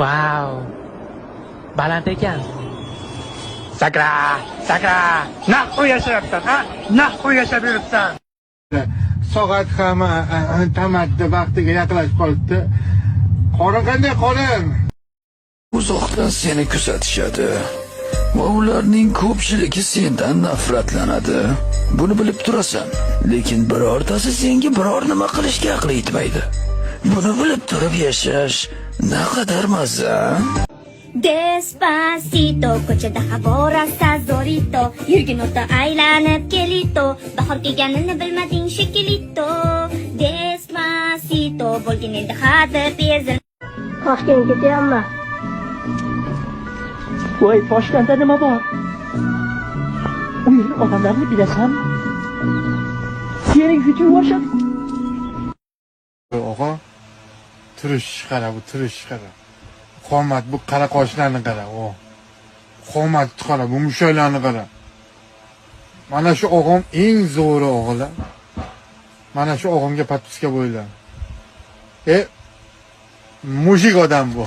Vau. Baland ekan. Sakra, sakra. Naq yashayapsan, ha? Naq yashab yuribsan. Soat ham tamaddi vaqtiga yaqinlashib qolibdi. Qorin qanday, qorin? Uzoqdan seni kuzatishadi va ularning ko'pchiligi sendan nafratlanadi. Buni bilib turasan, lekin birortasi senga biror nima qilishga aqli yetmaydi. Buni bilib turib yashash naqadar mazza. Despacito, ko'chada havo rosa zo'rito. Yurgin o'ta aylanib kelito. Bahor kelganini bilmading shekilito. Despacito, bo'lgin endi hadeb ezil. Toshkentga ketyapman. Voy, Toshkentda nima bor? U yerni odamlarni bilasanmi? Seni yutib yuborishadi. Og'a, turish qara, bu turish qara. Qomat, bu qara, qoshlarni qara, o. Qomatni qara, bu mushaklarni qara. Mana shu og'am eng zo'ri, o'g'lar. Mana shu og'amga подписка bo'linglar. E, мужик odam bu.